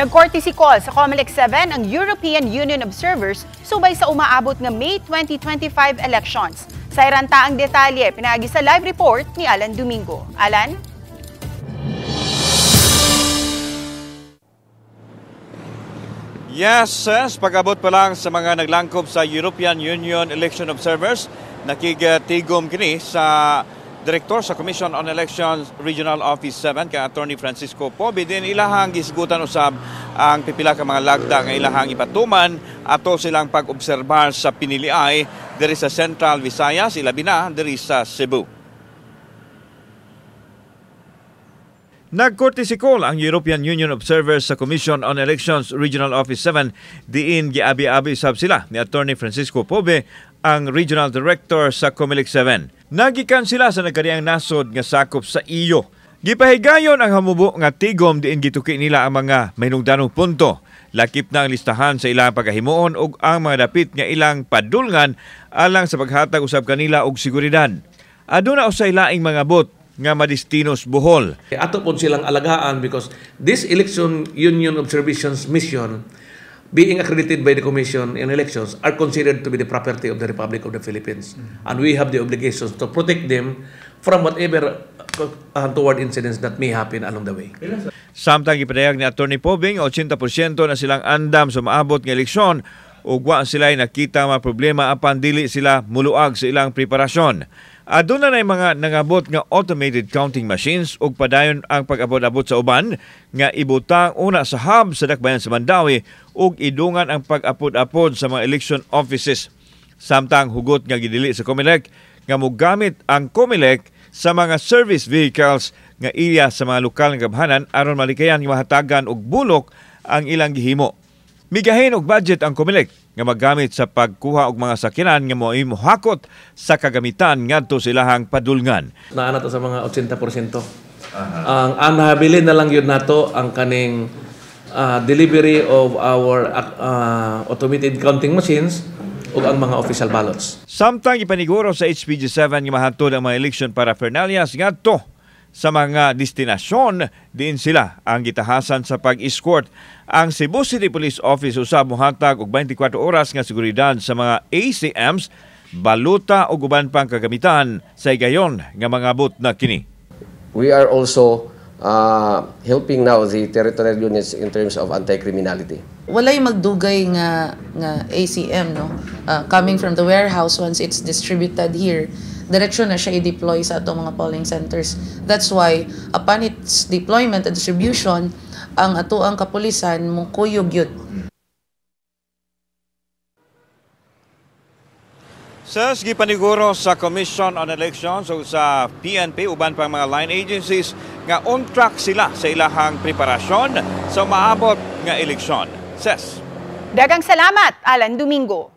Nag-courtesy call sa COMELEC 7 ang European Union Observers subay sa umaabot nga May 2025 elections. Sa iranta ang detalye, pinaagi sa live report ni Alan Domingo. Alan? Yes, ses, pag-abot pa lang sa mga naglangkob sa European Union Election Observers, nakigtigom kini sa Direktor sa Commission on Elections Regional Office 7 kay Attorney Francisco Pobe. Din ilahang gisgutan usab ang pipila ka mga lagda nga ilahang ipatuman ato silang pag-obserbar sa piniliay diri sa Central Visayas, ilabi na diri sa Cebu. Nag-courtesy call ang European Union Observers sa Commission on Elections Regional Office 7 diin giabi-abi sab sila ni Attorney Francisco Pobe, ang Regional Director sa COMELEC 7. Nagikan sila sa nagkariang nasod nga sakop sa iyo. Gipahigayon ang hamubo nga tigom diin gituki nila ang mga mahinungdanong punto. Lakip na ang listahan sa ilang pagkahimuon ug ang mga dapit nga ilang padulngan alang sa paghatag usab kanila og seguridad. Aduna usay laing mga bot nga madistinos Bohol. Ato po silang alagaan because this Election Union Observations Mission, being accredited by the Commission in Elections, are considered to be the property of the Republic of the Philippines. And we have the obligations to protect them from whatever untoward incidents that may happen along the way. Samtang ipadayag ni Attorney Pobing, 80% na silang andam sa maabot nga eleksyon ug wa sila'y nakita mga problema apan dili sila muluag sa ilang preparasyon. Aduna na mga nangabot nga automated counting machines ug padayon ang pag-abot-abot sa uban nga ibutang una sa hub sa dakbayan sa Mandaue ug idungan ang pag-apod-apod sa mga election offices. Samtang hugot nga gidili sa COMELEC nga mogamit ang COMELEC sa mga service vehicles nga iya sa mga lokal nga gabhanan aron malikayan nga mahatagan og bulok ang ilang gihimo. Migahin og budget ang COMELEC nga maggamit sa pagkuha og mga sakyanan nga mohakot sa kagamitan ngadto sa ilahang padulngan. Naa na to sa mga 80%. Ang nahabilin na lang yun nato ang kaning delivery of our automated counting machines ug ang mga official ballots. Samtang ipaniguro sa HPG 7 nga mahantod ang mga election paraphernalias ngadto sa mga destinasyon, diin sila ang gitahasan sa pag-escort. Ang Cebu City Police Office usab mohatag og 24 oras nga seguridad sa mga ACMs, baluta ug uban pang kagamitan sa higayon nga mangabot na kini. We are also helping now the territorial units in terms of anti-criminality. Walay magdugay nga ACM, no? Coming from the warehouse, once it's distributed here, diretso na siya i-deploy sa atong mga polling centers. That's why, upon its deployment and distribution, ang atoang kapulisan mukuyog yun. Sa gipaniguro sa Commission on Elections o sa PNP, uban pang mga line agencies nga on track sila sa ilahang preparasyon sa maabot nga eleksyon. Ses. Dagang salamat, Alan Domingo.